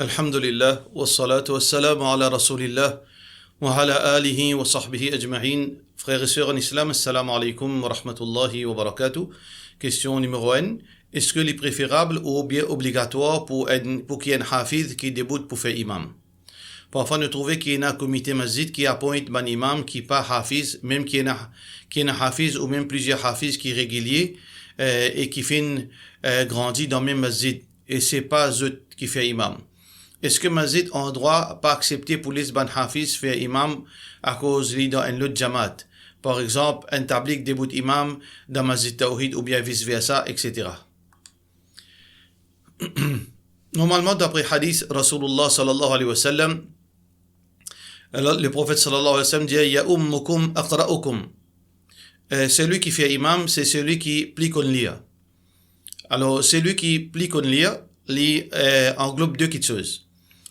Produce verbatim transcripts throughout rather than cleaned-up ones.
Alhamdulillah, wassalatu wassalamu ala Rasoulillah, wa ala alihi wa sahbihi ajmain. Frer e ser an Islam, assalamu alaikum wa rahmatullahi wa barakatuh. Kestion nimero enn, eski li preferab oubien obligatwar pou enn, pou ki enn hafiz ki debout pou fer imam? Parfwa nou trouve ki ena komite masjid ki apoint bann imam ki pa hafiz, mem ki ena, ki ena hafiz ou mem plizier hafiz ki regilie, eh, e ki finn, eh, grandi dan mem masjid. E se pa zot ki fer imam. Eski masjid an drwa pa aksepte pou les bann hafiz fer imam akoz li dan enn lot jamaat? Par exanp, enn tablig debout imam dan masjid Tawhid oubien vice versa, et cetera. Normalman, dapre hadis Rasoulillah sallallahu alayhi wa sallam, le Profet sallallahu alayhi wa sallam dir, "Ya'ummukum aqra'ukum." Eh, selwi ki fer imam, se selwi ki pli konn lir. Alor, selwi ki pli konn lir, li, eh, anglob de kitsoz.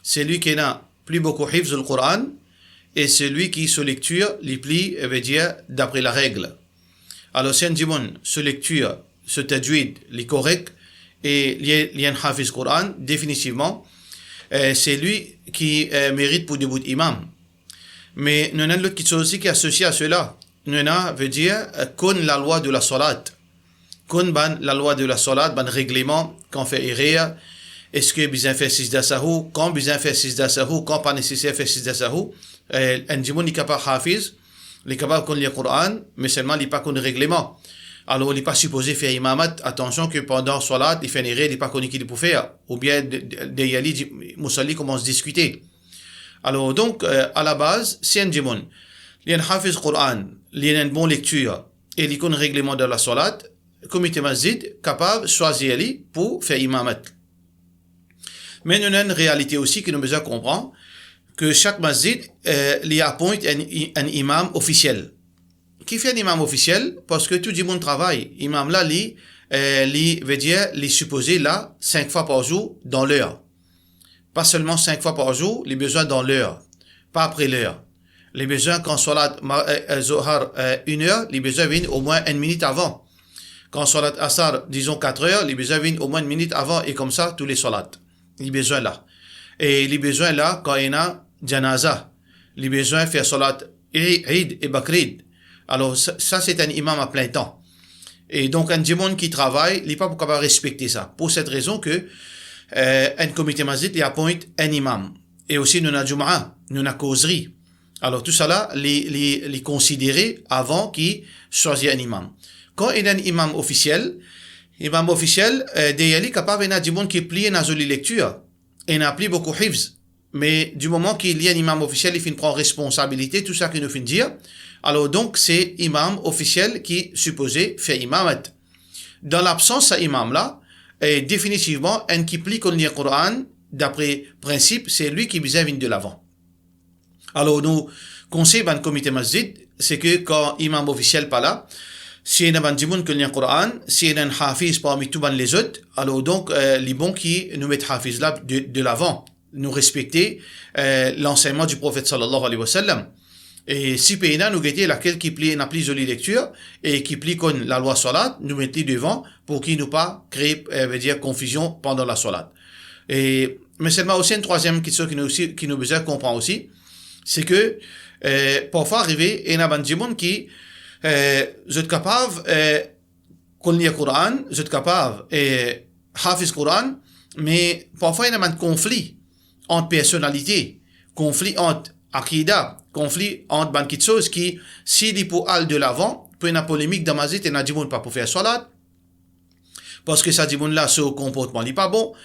Selwi ki ena pli boukou hifzul Quran, e selwi ki so lektir li pli, eh, vedir, dapre lareg. Alor, si enn dimoun, so lektir, so tajwid, li korek, e li, li enn hafiz Quran, definitivman, eh, se li ki, eh, merit pou debout imam. Me nou ena enn lot kitsoz osi ki asosie a sela. Nou ena, vedir, eh, konn lalwa de lasalat. Konn bann lalwa de lasalat, bann regleman, kan fer erer, eski bizin fer sijda sahou, kan bizin fer sijda sahou, kan pa neseser fer sijda sahou. Eh, enn dimoun li kapav hafiz, li kapav konn lir Quran, me selman li pa konn regleman. Alor, li pa sipoze fer imamat, atansion ki pandan salat, li fer enn erer, li pa kone ki li pou fer, oubien de-, de-, deryer li, di-, mousalli koumans diskite. Alor, donk, eh, a la baz, si enn dimoun, li enn hafiz Quran, li ena enn bon lektir, e li konn regleman de lasalat, komite masjid kapav swazir li pou fer imamat. Me nou ena enn realite osi ki nou bizin konpran, ki sak masjid, eh, li apoint enn i-, enn imam ofisiel. Ki fer enn imam ofisiel? Parski tou dimoun travay. Imam la, li, eh, li, vedir, li sipoze la sink fwa par zour dan ler. Pa selman sink fwa par zour, li bizin dan ler, pa apre ler. Li bizin kan salat ma-, eh, eh, Zohar, eh, enn er, li bizin vinn omwin enn minit avan. Kan salat Asar, dizon kat er, li bizin vinn omwin enn minit avan, e koumsa tou le salat. Li bizin la. E li bizin la kan ena janaza. Li bizin fer salat Eid e Bakrid. Alor, sa, sa se enn imam a plin tan. E donk, enn dimoun ki travay, li pa pou kapav respekte sa. Pou set rezon ki, eh, enn komite masjid, li apoint enn imam. E osi, nou ena Jumaa, nou ena kozri. Alor, tousala, li, li, li konsidere avan ki swazir enn imam. Kan ena enn imam ofisiel, imam ofisiel, eh, deryer li kapav ena dimoun ki pli ena zoli lektir, ena pli boukou hifz. Me di moman ki li enn imam ofisiel, li finn pran responsabilite tou sa ki nou finn dir, alor donk se imam ofisiel ki sipoze fer imamat. Dan labsans sa imam la, eh, definitivman, enn ki pli konn lir Quran, dapre prinsip, se li ki bizin vinn delavan. Alor, nou konsey bann komite masjid, se ki kan imam ofisiel pa la, si ena bann dimoun ki konn lir Quran, si ena enn hafiz parmi tou bann lezot, alor donk, eh, li bon ki nou met hafiz la de, delavan. Nou respekte, eh, lansegnman di Profet sallallahu alayhi wa sallam. E si pena, nou gete lakel ki pli, ena pli zoli lektir e ki pli konn lalwa salat, nou met li devan pou ki nou pa kree, eh, vedir konfizion pandan lasalat. E, me selman osi enn trwaziem kitsoz ki nou osi, ki nou bizin konpran osi, se ki, eh, parfwa arive, ena bann dimoun ki, eh, zot kapav, eh, konn lir Quran, zot kapav, eh, hafiz Quran, me parfwa ena bann konfli ant personalite, konfli ant akida, konfli ant bann kitsoz ki, si li pou al delavan, pou ena polemik dan masjid, ena dimoun pa pou fer salat, parski sa dimoun la, so konportman li pa bon,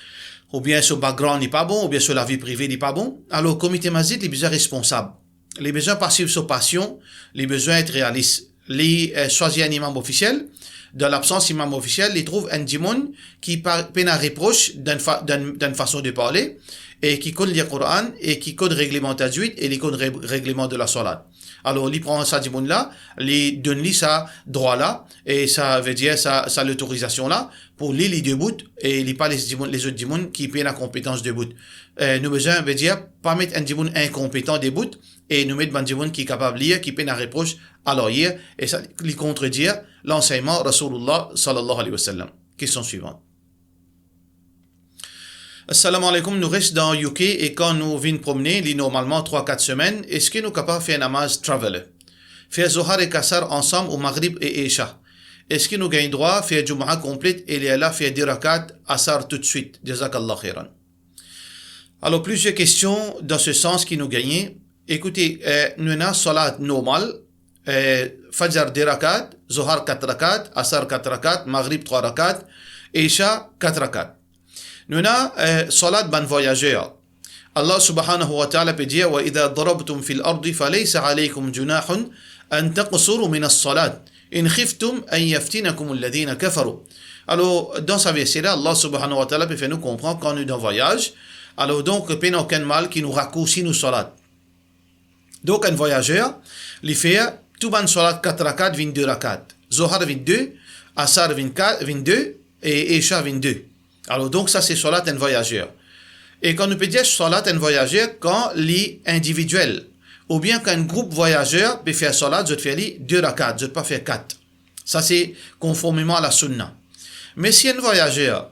oubien so background li pa bon, oubien so lavi prive li pa bon. Alor, komite masjid, li bizin responsab. Li bizin pa swiv so pasion, li bizin et realis. Li, eh, swazir enn imam ofisiel. Dan labsans imam ofisiel, li trouv enn dimoun ki pa, pena repros dan enn fa-, dan enn, dan enn fason de parle, e ki konn lir Quran, e ki konn regleman tajwid, e li konn re-, regleman de lasalat. Alor, li pran sa dimoun la, li donn li sa drwa la, e sa vedir sa, sa lotorizasion la, pou li, li debout, e li pa les dimoun, lezot dimoun ki pena konpetans debout. Eh, nou bizin, vedir, pa met enn dimoun inkonpetan debout, e nou met bann dimoun ki kapav lir, ki pena repros a laryer, e sa, li kontredir lansegnman Rasoulillah sallallahu alayhi wa sallam. Kestion swivan. Assalamu alaikum, nou res dan U K e kan nou vinn promne, li normalman trwa kat semenn, eski nou kapav fer namaz traveller? Fer Zohar ek Asar ansam ou Maghrib e Isha? Eski nou gagn drwa fer Jum'a konplet e lerla fer de rakat Asar toutswit? Jazakallah khairan. Alor, plizier kestion dan se sans ki nou gagne. Ekoute, eh, nou ena salat normal, eh, Fajr de rakat, Zohar kat rakat, Asar kat rakat, Maghrib trwa rakat, Isha kat rakat. Nou ena, eh, salat bann vwayazer. Allah subhanahu wa ta'ala pe dir, "Wa idha darabtum fil ardi falaysa alaykum junahun an taqsuru minas salat, in khiftum an yaftinakumul ladhina kafaru." Alor, dan sa verse la, Allah subhanahu wa ta'ala pe fer nou konpran kan nou dan vwayaz, alor donk, pena okenn mal ki nou rakoursi nou salat. Donk, enn vwayazer, li fer tou bann salat kat rakat vinn de rakat. Zohar vinn de, Asar vinn ka-, vinn de, e Isha vinn de. Alor, donk, sa se salat enn vwayazer. E kan nou pe dir salat enn vwayazer, kan li individiel, oubien kan enn group vwayazer pe fer salat, zot fer li de rakat, zot pa fer kat. Sa se konformeman a la sunna. Me si enn vwayazer,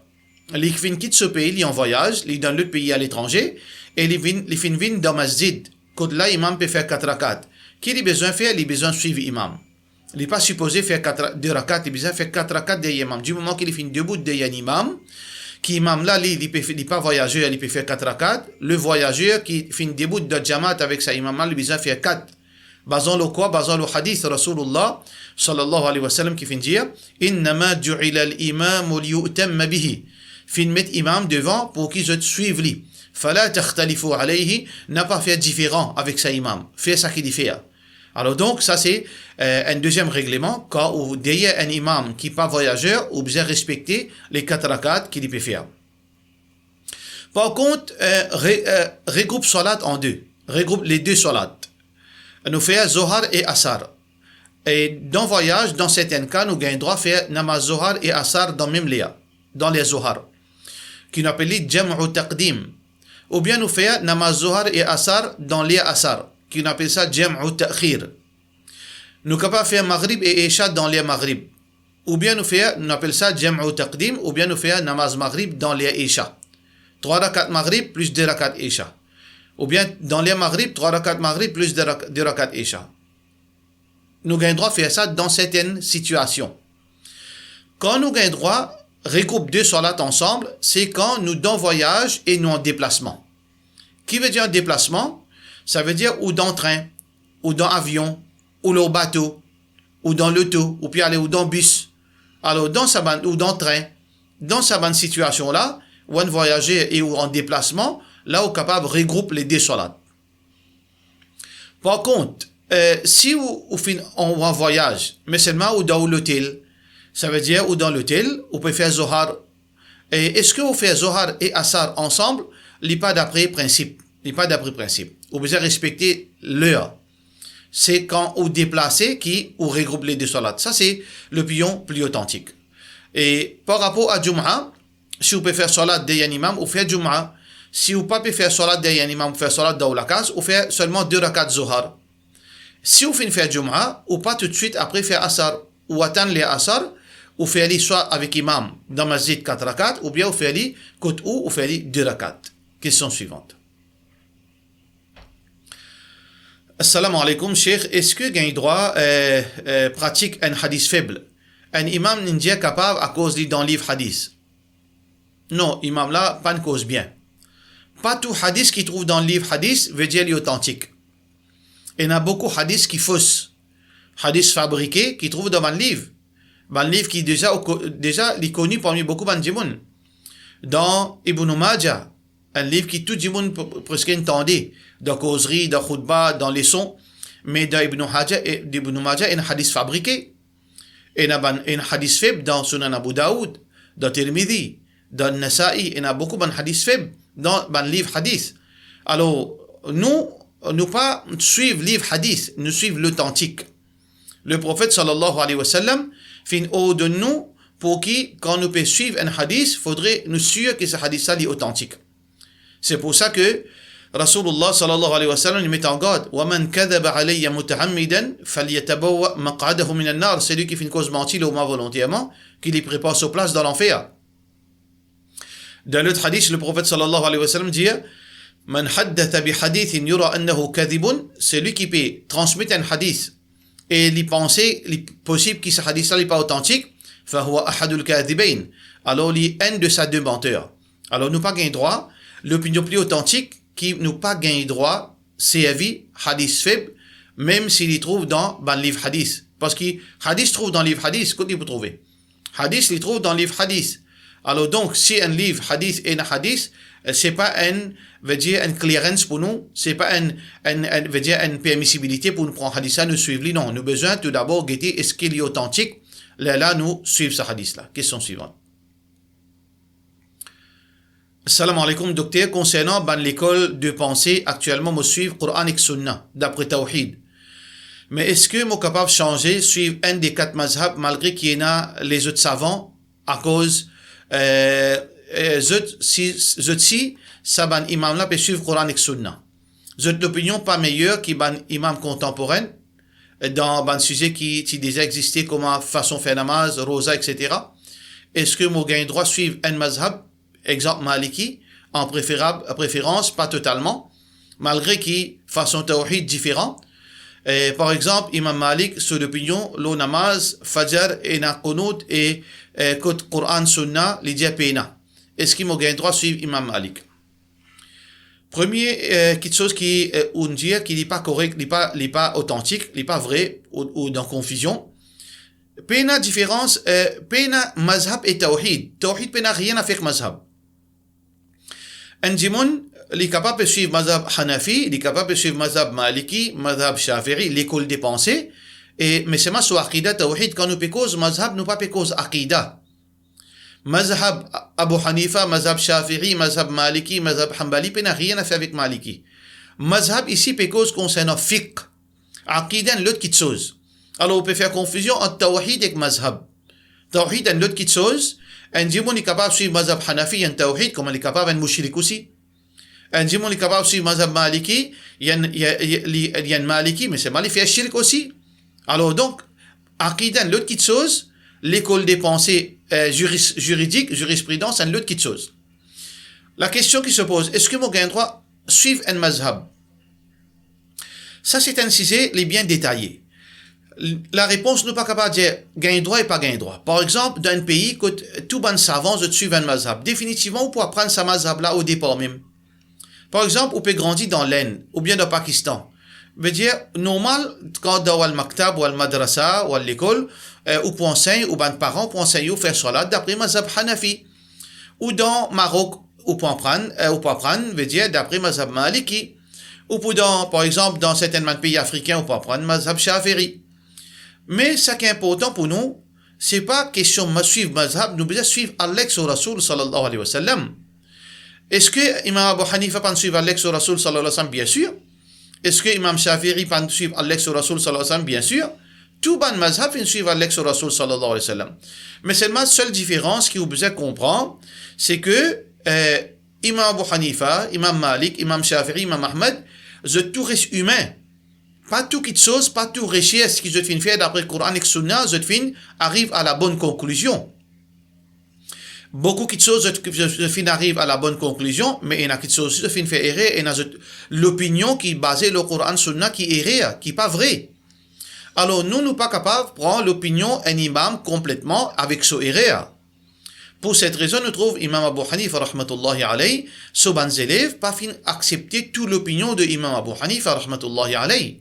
li finn kit so pei, li an vwayaz, li dan lot pei aletranze, e li vinn, li finn vinn dan masjid, kot la imam pe fer kat rakat. Ki li bizin fer? Li bizin swiv imam. Li pa sipoze fer kat ra-, de rakat, li bizin fer kat rakat deryer imam. Di moman ki li finn debout deryer enn imam, ki imam la, li, li pe fe-, li pa vwayazer, li pe fer kat rakat, le vwayazer ki finn debout dan jamaat avek sa imam la, li bizin fer kat. Bazan lor kwa? Bazan lor hadis Rasoulullah, sallallahu alayhi wa sallam, ki finn dir, "Innama ju'ila al-imamu liyu'tamma bihi." Finn met imam devan pou ki zot swiv li. "Fala takhtalifu alayhi", napa fer diferan avek sa imam. Fer sa ki li fer. Alor donk, sa se, eh, enn deziem regleman, kan ou deryer enn imam ki pa vwayazer, ou bizin respekte le kat rakat ki li pe fer. Par kont, eh, re-, eh, regroup salat an de. Regroup le de salat. Nou fer Zohar e Asar. E dan vwayaz, dan sertenn ka, nou gagn drwa fer namaz Zohar e Asar dan mem ler, dan ler Zohar, ki nou apel li jam'u taqdim. Oubien nou fer namaz Zohar e Asar dan ler Asar, ki nou apel sa jam'u ta'khir. Nou kapav fer Maghrib e Isha dan ler Maghrib. Oubien nou fer, nou apel sa jam'u taqdim, oubien nou fer namaz Maghrib dan ler Isha. Trwa rakat Maghrib plis de rakat Isha. Oubien dan ler Maghrib, trwa rakat Maghrib plis de rak-, de rakat Isha. Nou gagn drwa fer sa dan sertenn sitiasion. Kan nou gagn drwa regroup de salat ansam, se kan nou dan vwayaz e nou an deplasman. Ki vedir an deplasman? Sa vedir ou dan trin, ou dan avion, ou lor bato, ou dan loto, ou pe ale, ou dan bis. Alor, dan sa bann, ou dan trin, dan sa bann sitiasion la, ou enn vwayazer e ou an deplasman, la ou kapav regroup le de salat. Par kont, eh, si ou, ou finn an, ou an vwayaz, me selman ou dan ou lotel, sa vedir ou dan lotel, ou pe fer Zohar. E eski ou fer Zohar e Asar ansam? Li pa dapre prinsip. Li pa dapre prinsip. Ou bizin respekte ler. Se kan ou deplase ki ou regroup le de salat. Sa se lopinion pli otantik. E par rapor a Jum'a, si ou pe fer salat deryer enn imam, ou fer Jum'a. Si ou pa pe fer salat deryer enn imam, ou fer salat dan ou lakaz, ou fer selman de rakat Zohar. Si ou finn fer Jum'a, ou pa toutswit apre fer Asar, ou atann ler Asar, ou fer li swa avek imam dan masjid kat rakat, oubien ou fer li kot ou, ou fer li de rakat. Kestion swivan. Assalamu alaikum, Sheikh. Eski gagn drwa, eh, eh, pratik enn hadis feb? Enn imam inn dir kapav akoz li dan liv hadis. Non, imam la pa'nn koz bien. Pa tou hadis ki trouv dan liv hadis vedir li otantik. Ena boukou hadis ki fos, hadis fabrike ki trouv dan bann liv. Bann liv ki deza, deza li koni parmi boukou bann dimoun. Dan Ibn Majah, enn liv ki tou dimoun pre-, preske inn tande, dan kozri, dan khoutba, dan leson, me dan Ibn Hajar, e, Ibn Majah, enn hadis fabrike. Ena bann, enn hadis feb dan Sunan Abu Daoud, dan Tirmidhi, dan Nasa'i, ena boukou bann hadis feb dan bann liv hadis. Alor, nou, nou pa swiv liv hadis, nou swiv lotantik. Leprofet, sallallahu alayhi wa sallam, finn ordonn nou pou ki, kan nou pe swiv enn hadis, fodre nou sir ki sa hadis la li otantik. Se pou sa ke Rasoulullah, sallallahu alayhi wa sallam, li met an gard, "Wa man kadhaba alayya mutaammidan, falyatabawwa maq'adahu minan nar." Selwi ki finn koz manti lor mwa volonterman, ki li prepar so plas dan lanfer. Dans l'autre hadith, le prophète sallallahu alayhi wa sallam dit, "Man haddatha bi hadithin yura annahu kadhibun", celui qui peut transmettre un hadith et li panse, li posib ki sa hadith la li pa otantik, "fa huwa ahadul kadhibayn", alors li enn de sa de menteur. Alors nou pa gagn drwa, lopinion pli otantik ki nou pa gagn drwa servi hadith feb, mem si li trouv dan bann liv hadith. Parski hadith trouv dan liv hadith, kot li pou trouve? Hadith, li trouv dan liv hadith. Alors donc, si enn liv hadith ena hadith, eh, se pa enn, vedir enn clearance pou nou, se pa enn, enn, enn, vedir enn permisibilite pou nou pran hadith la, nou swiv li, non. Nou bizin tou dabor gete eski li otantik, lerla nou swiv sa hadith la. Kestion swivan. Salam aleykoum, dokter. Konsernan bann lekol de panse, aktielman mo swiv Koran ek Sunna, dapre Tawhid. Me eski mo kapav sanze, swiv enn de kat mazhab, malgre ki ena lezot savan, akoz, eh, eh, zot si, zot si sa bann imam la pe swiv Koran ek Sunna. Zot lopinion pa meyer ki bann imam kontanporenn, eh, dan bann size ki ti deza existe, kouma fason fer namaz, roza, et cetera. Eski mo gagn drwa swiv enn mazhab, exanp Maliki, an preferab, preferans, pa totalman, malgre ki fason tawhid diferan? Eh, par exanp, Imam Malik, so lopinion lor namaz, fajr, ena qunut e, eh, kot Koran, Sunna, li dir pena. Eski mo gagn drwa swiv Imam Malik? Premie, eh, kiksoz ki, eh, ou'nn dir ki li pa korek, li pa, li pa otantik, li pa vre, ou, ou dan konfizion. Pena diferans, eh, pena mazhab e tawhid. Tawhid pena nanye a fer ek mazhab. Enn dimoun, li kapav pe swiv mazhab Hanafi, li kapav pe swiv mazhab Maliki, mazhab Shafi'i, lekol de panse, e, me selman so akida tawhid, kan nou pe koz mazhab, nou pa pe koz akida. Mazhab Abu Hanifa, mazhab Shafi'i, mazhab Maliki, mazhab Hanbali, pena nanye a fer avek Maliki. Mazhab isi pe koz konsernan fiqh. Akida enn lot kiksoz. Alor, ou pe fer konfizion ant tawhid ek mazhab. Tawhid enn lot kiksoz. Enn dimoun li kapav swiv mazhab Hanafi, li enn tawhid, kouma li kapav enn mushrik osi. Enn dimoun li kapav swiv mazhab Maliki, li enn, li, li, li, li enn Maliki, me selman li fer shirk osi. Alor donk, akida enn lot kiksoz, lekol de panse, eh, ziris-, ziridik, zirispridans, enn lot kiksoz. Lakestion ki se poz, eski mo gagn drwa swiv enn mazhab? Sa se enn size, li bien detaye. Larepons, nou pa kapav dir gagn drwa e pa gagn drwa. Par exanp, dan enn pei kot tou bann savan zot swiv enn mazhab, definitivman ou pou aprann sa mazhab la odepar mem. Par exanp, ou pe grandi dan Lenn oubien dan Pakistan. Vedir, normal, kan ou al maktab, ou al madrasa, ou al lekol, eh, ou pou ansegn, ou bann paran pou ansegn ou fer swalat dapre mazhab Hanafi. Ou dan Marok, ou pou aprann, eh, ou pou aprann, vedir, dapre mazhab Maliki. Ou pou dan, par exanp, dan sertenn bann pei afrikin, ou pou aprann mazhab Shafi'i. Me sa ki inportan pou nou, se pa kestion ma-, swiv mazhab, nou bizin swiv Allah ek so Rasoul sallallahu alayhi wa sallam. Eski Imam Abu Hanifa pa'nn swiv Allah ek so Rasoul sallallahu alayhi wa sallam? Bien sir. Eski Imam Shafi'i pa'nn swiv Allah ek so Rasoul sallallahu alayhi wa sallam? Bien sir. Tou bann mazhab finn swiv Allah ek so Rasoul sallallahu alayhi wa sallam. Me selman sel diferans ki ou bizin konpran, se ke, eh, Imam Abu Hanifa, Imam Malik, Imam Shafi'i, Imam Ahmad, zot tou res imin. Pa tou kiksoz, pa tou resers ki zot finn fer dapre Koran ek Sunna, zot finn ariv a la bonn konklizion. Boukou kiksoz zot, zot, zot finn ariv a la bonn konklizion, me ena kiksoz osi zot finn fer erer, ena zot lopinion ki baze lor Koran, Sunna ki erer, ki pa vre. Alor nou, nou pa kapav pran lopinion enn imam konpletman avek so erer. Pou set rezon, nou trouv Imam Abu Hanifa rahmatullahi alayh, so bann zelev pa finn aksepte tou lopinion de Imam Abu Hanifa rahmatullahi alayh.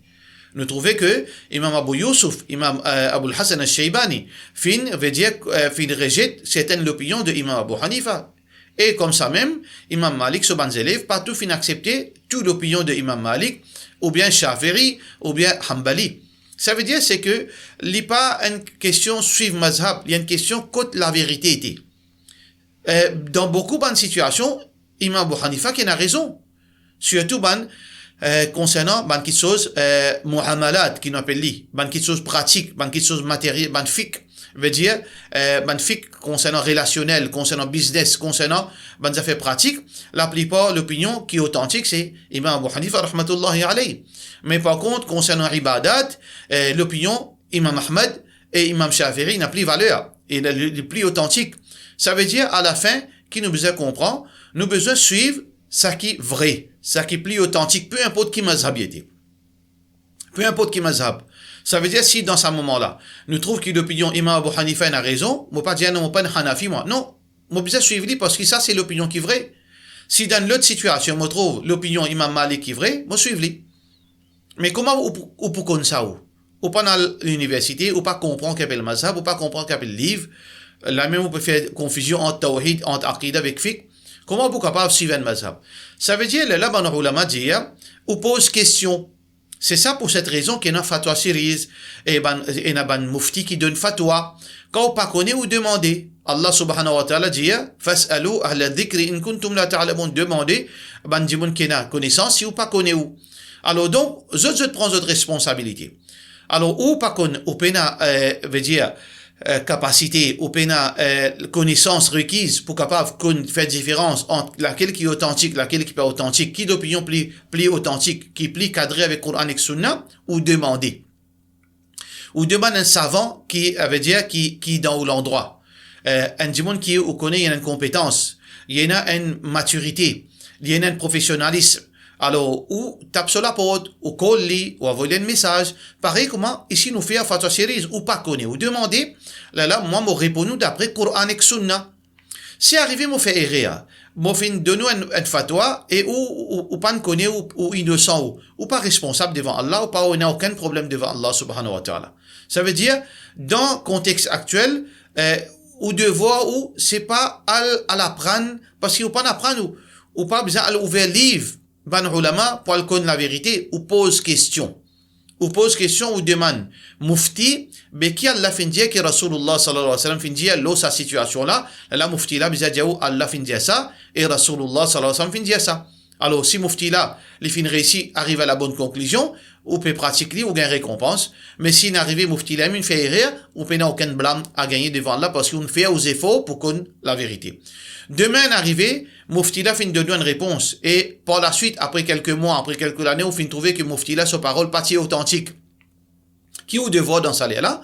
Nou trouve ke Imam Abu Yusuf, Imam, eh, Abul Hasan al-Shaybani, finn, vedir, eh, finn rezet sertenn lopinion de Imam Abu Hanifa. E koumsa mem, Imam Malik, so bann zelev, pa tou finn aksepte tou lopinion de Imam Malik, oubien Shafi'i, oubien Hanbali. Savedir, se ke li pa enn kestion swiv mazhab, li enn kestion kot laverite ete. Eh, dan boukou bann sitiasion, Imam Abu Hanifa ki ena rezon. Sirtou bann, eh, konsernan bann kiksoz, eh, muamalat, ki nou apel li, bann kiksoz pratik, bann kiksoz materie-, bann fiqh, vedir, eh, bann fiqh konsernan relasionel, konsernan biznes, konsernan bann zafer pratik, laplipar lopinion ki otantik se Imam Abu Hanifa rahmatullahi alayh. Me par kont, konsernan ibadat, eh, lopinion Imam Ahmad e Imam Shafi'i ena pli valer, e li, li pli otantik. Savedir, alafin, ki nou bizin konpran, nou bizin swiv saki vre, saki pli otantik, pe inport ki mazhab li ete. Pe inport ki mazhab. Savedir, si dan sa moman la, nou trouv ki lopinion Imam Abu Hanifa ena rezon, mo pa dir, "Non, mo pa enn Hanafi, mwa." Non, mo bizin swiv li, parski sa se lopinion ki vre. Si dan lot sitiasion, mo trouv lopinion Imam Malik ki vre, mo swiv li. Me kouma ou pou, ou pou konn sa ou? Ou pa al liniversite, ou pa konpran ki apel mazhab, ou pa konpran ki apel liv. Lamem ou pe fer konfizion ant tawhid, ant aqida avek fiqh. Kouma ou pou kapav swiv enn mazhab? Savedir, lerla bann oulama dir, ou poz kestion. Se sa pou set rezon ki ena fatwa serie, e bann, ena bann mufti ki donn fatwa. Kan ou pa kone, ou demande. Allah subhanahu wa ta'ala dir, "Fas'alu ahla dhikri in kuntum la ta'lamun." Demande bann dimoun ki ena konesans si ou pa kone ou. Alor donk, zot, zot pran zot responsabilite. Alor, ou pa konn, ou pena, eh, vedir, eh, kapasite, ou pena, eh, konesans rekiz pou kapav konn fer diferans ant lakel ki otantik, lakel ki pa otantik, ki lopinion pli, pli otantik, ki pli kadre avek Koran ek Sunna, ou demande. Ou demann enn savan ki, savedir ki, ki dan ou landrwa. Eh, enn dimoun ki ou kone li ena enn konpetans, li ena enn matirite, li ena enn profesionalism. Alor, ou tap so laport, ou kol li, ou avoy li enn mesaz. Parey kouma isi nou fer fatwa serie, ou pa kone, ou demande, lerla mwa mo reponn ou dapre Koran ek Sunna. Si arive mo fer erer, mo finn donn ou enn, enn fatwa e ou, ou, ou pa'nn kone, ou, ou inosan, ou, ou pa responsab devan Allah, ou pa ena okenn problem devan Allah subhanahu wa ta'ala. Savedir, dan kontex aktiel, eh, ou devwar ou, se pa al, al aprann, parski ou pa'nn aprann ou, ou pa bizin al ouver liv bann oulama pou al konn laverite, ou poz kestion. Ou poz kestion, ou demann mufti, be ki Allah finn dir, ki Rasoulillah sallallahu alayhi wa sallam finn dir lor sa sitiasion la, lerla mufti la bizin dir ou Allah finn dir sa, e Rasoulillah sallallahu alayhi wa sallam finn dir sa. Alor, si mufti la, li finn reysi ariv a labonn konklizion, ou pe pratik li, ou gagn rekonpans. Me si inn arive mufti la mem finn fer erer, ou pena okenn blam a gagne devan Allah, parski ou'nn fer ou zefor pou konn laverite. Demin inn arive, mufti la finn donn ou enn repons, e par laswit, apre kelke mwa, apre kelke lane, ou finn trouve ki mufti la so parol pa ti otantik. Ki ou devwar dan sa ler la?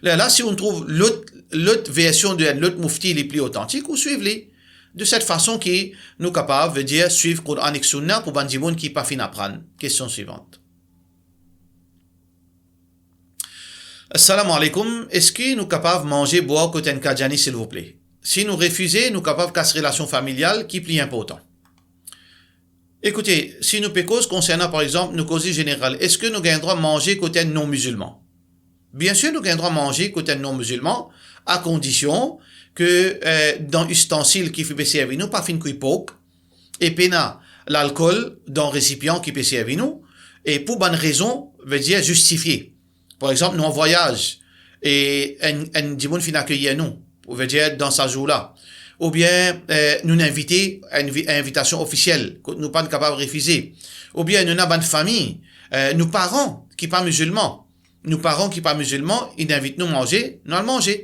Lerla, si ou trouv lot, lot version de enn lot mufti li pli otantik, ou swiv li. De set fason ki nou kapav, vedir, swiv Koran ek Sunna pou bann dimoun ki pa finn aprann. Kestion swivant. Assalamu alaikum, eski nou kapav manze, bwar kot enn Kadjani, silvouple? Si nou refize, nou kapav kas relasion familial, ki pli inportan? Ekoute, si nou pe koz konsernan, par exanp, nou koze zeneral, eski nou gagn drwa manze kot enn non-mizilman? Biensir, nou gagn drwa manze kot enn non-mizilman, a kondision ke, eh, dan istansil ki finn pe servi nou, pa finn kwi pork, e pena lalkol dan resipian ki pe servi nou, e pou bann rezon, vedir zistifie. Par exanp, nou an vwayaz, e enn, enn dimoun finn akeyir nou, pou vedir dan sa zour la. Oubien, eh, nou invite, enn vi-, invitasion ofisiel, kot nou pa'nn kapav refize. Oubien nou ena bann fami, eh, nou paran ki pa mizilman. Nou paran ki pa mizilman, inn invit nou manze, nou al manze.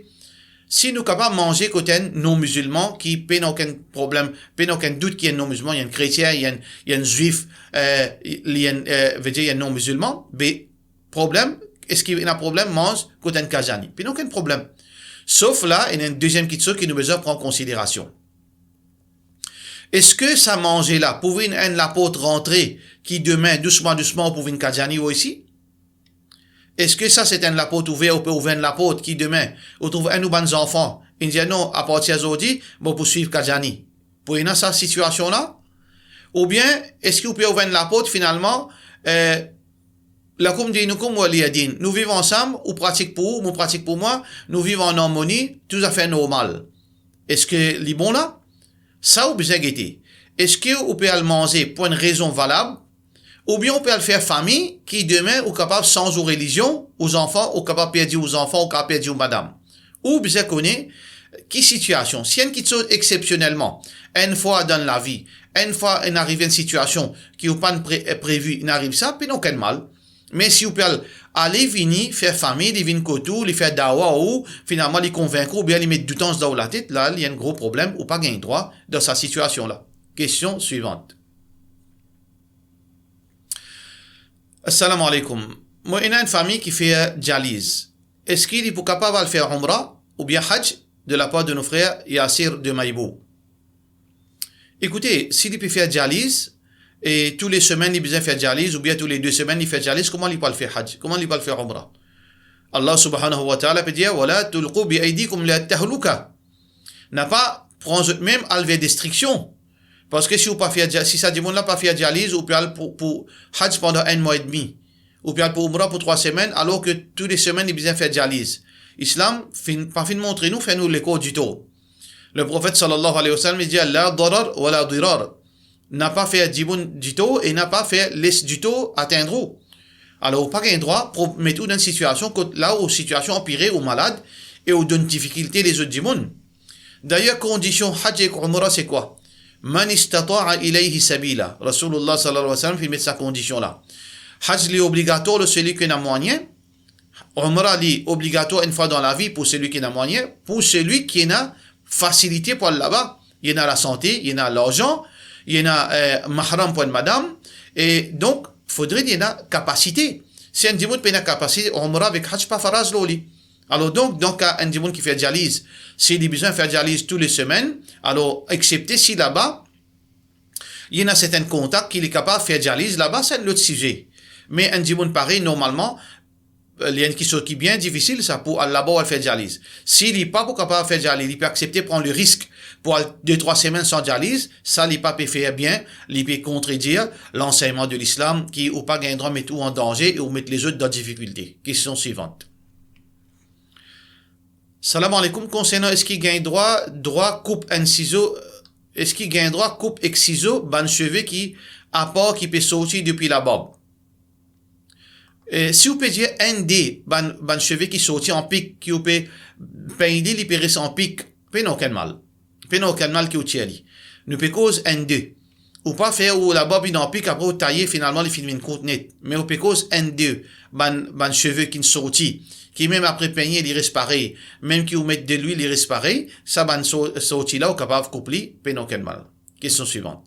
Si nou kapav manze kot enn non-mizilman ki pena okenn problem, pena okenn dout ki enn non-mizilman, li enn kretien, li enn, li enn zwif, eh, li enn, eh, vedir li enn non-mizilman, be problem, eski ena problem manz kot enn Kadjani? Pena okenn problem. Sof la, ena enn deziem kitsoz ki nou bizin pran konsiderasion. Eski sa manze la pou vinn enn laport rantre ki demin, dousman, dousman, ou pou vinn Kadjani ou osi? Eski sa se enn laport ouver, ou pe ouver enn laport ki demin, ou trouv enn ou bann zanfan, inn dir, "Non, apartir zordi, mo pou swiv Kadjani"? Pou ena sa sitiasion la? Oubien, eski ou pe ouver enn laport, finalman, eh, lakoum dir nou kouma li a dir, nou viv ansam, ou pratik pou ou, mo pratik pou mwa, nou viv an armoni, tou zafer normal. Eski li bon la? Sa ou bizin gete. Eski ou pe al manze pou enn rezon valab, oubien ou pe al fer fami ki demin ou kapav sanz ou relizion, ou zanfan, ou kapav perdi ou zanfan, ou kapav perdi ou madam? Ou bizin kone ki sitiasion. Si enn kitsoz exsepsionelman, enn fwa dan lavi, enn fwa inn arive enn sitiasion ki ou pa'nn pre-, previ, inn ariv sa, pena okenn mal. Me si ou pe al, ale vini, fer fami, li vinn kot ou, li fer dawa ou, finalman li konvink ou, oubien li met doutans dan ou latet, la, li enn gro problem, ou pa gagn drwa dan sa sitiasion la. Kestion swivant. Assalamu alaikum. Mo ena enn fami ki fer dializ. Eski li pou kapav al fer Umra oubien Hajj de lapar de nou frer Yasir de Maibou? Ekoute, si li pe fer dializ, e tou le semenn li bizin fer dializ, oubien tou le de semenn li fer dializ, kouma li pou al fer haj? Kouma li pou al fer umra? Allah subhanahu wa ta'ala pe dir, "Wala tulqu bi aydikum ila tahluka." Na pa pran zot mem al ver destriksion. Parski si ou pa fer dia-, si sa dimoun la pa fer dializ, ou pe al pou, pou haj pandan enn mwa edmi, ou pe al pou umra pou trwa semenn, alor ki tou le semenn li bizin fer dializ. Islam finn, pa finn montre nou, fer nou lekor ditou. Leprofet sallallahu alayhi wa sallam, li dir, "La darar wala dirar." Na pa fer dimoun ditou e na pa fer les ditou atenn ou. Alor, ou pa gagn drwa pou met ou dan enn sitiasion kot la ou sitiasion anpire, ou malad, e ou donn difikilte lezot dimoun. Dayer, kondision haj ek umra se kwa? "Man istata'a ilayhi sabila." Rasoulullah sallallahu alayhi wa sallam finn met sa kondision la. Haj li obligatwar lor selwi ki ena mwayin, umra li obligatwar enn fwa dan lavi pou selwi ki ena mwayin, pou selwi ki ena fasilite pou al laba, li ena lasante, li ena larzan, li ena, eh, mahram pou enn madam, e donk, fodre li ena kapasite. Si enn dimoun pena kapasite, umra avek haj pa faraz lor li. Alor donk, dan ka enn dimoun ki fer dializ, si li bizin fer dializ tou le semenn, alor, eksepte si laba, li ena sertin kontak ki li kapav fer dializ laba, se enn lot size. Me enn dimoun parey, normalman, li enn kishoz ki bien difisil sa, pou al laba ou al fer dializ. Si li pa pou kapav fer dializ, li pe aksepte pran le risk pou al de trwa semenn san dializ, sa li pa pe fer bien, li pe kontredir lansegnman de Lislam ki ou pa gagn drwa met ou an danze e ou met lezot dan difikilte. Kestion swivan. Salam aleykoum, konsernan eski gagn drwa, drwa koup enn sizo, eski gagn drwa koup ek sizo bann seve ki apar ki pe sorti depi labarb? E si ou pe dir enn de bann, bann seve ki sorti an pik, ki ou pe pegn li, li pe res an pik, pena okenn mal. Pena okenn mal ki ou tir li. Nou pe koz enn de. Ou pa fer ou labarb inn an pik, apre ou taye, finalman li finn vinn kourt net. Me ou pe koz enn de bann, bann seve ki'nn sorti, ki mem apre pegne li res parey, mem ki ou met delwil li res parey, sa bann so-, sorti la ou kapav koup li, pena okenn mal. Kestion swivan.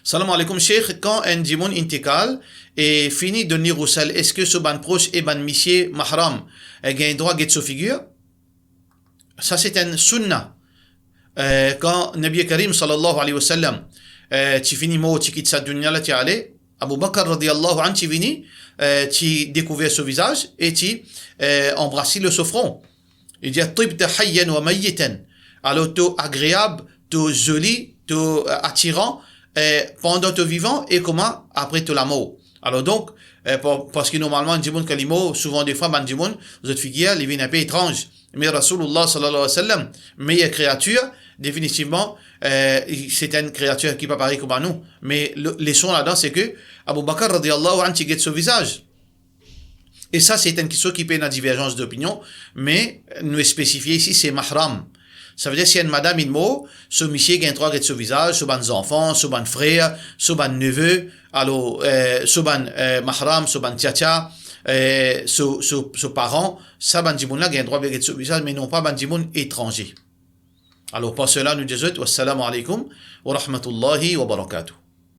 Salam aleykoum, Sheikh, kan enn dimoun intikal e fini donn li rousel, eski so bann pros e bann misie mahram, eh, gagn drwa get so figir? Sa se enn sunna. Eh, kan Nabi Karim sallallahu alayhi wa sallam, eh, ti fini mor, ti kit sa dunya la, ti ale, Abu Bakr radiyallahu anhu ti vini, eh, ti dekouver so vizaz e ti, eh, anbras li lor so fron. Li dir, "Tibta hayyan wa mayyitan." Alor, to agreab, to zoli, to, eh, atiran, eh, pandan to vivan e kouma apre to lamor. Alor donk, eh, pa-, parski normalman, dimoun kan li mor, souvan defwa bann dimoun, zot figir, li vinn inpe etranz. Me Rasoulullah sallallahu alayhi wa sallam, meyer kreatir, definitivman, eh, li, se enn kreatir ki pa parey kouma nou. Me le, leson ladan, se ke Abu Bakr radiyallahu anhu ti get so vizaz. E sa, se enn kistion ki pe ena diverzans dopinion, me nou spesifie isi, se mahram. Savedir, si enn madam inn mor, so misie gagn drwa get so vizaz, so bann zanfan, so bann frer, so bann neve, alor, eh, so bann, eh, mahram, so bann tiatia, eh, so, so, so paran, sa bann dimoun la gagn drwa get so vizaz, me non pa bann dimoun etranze. Alor, par sela, nou dir zot, wassalamu aleykoum wa rahmatullahi wa barakatuh.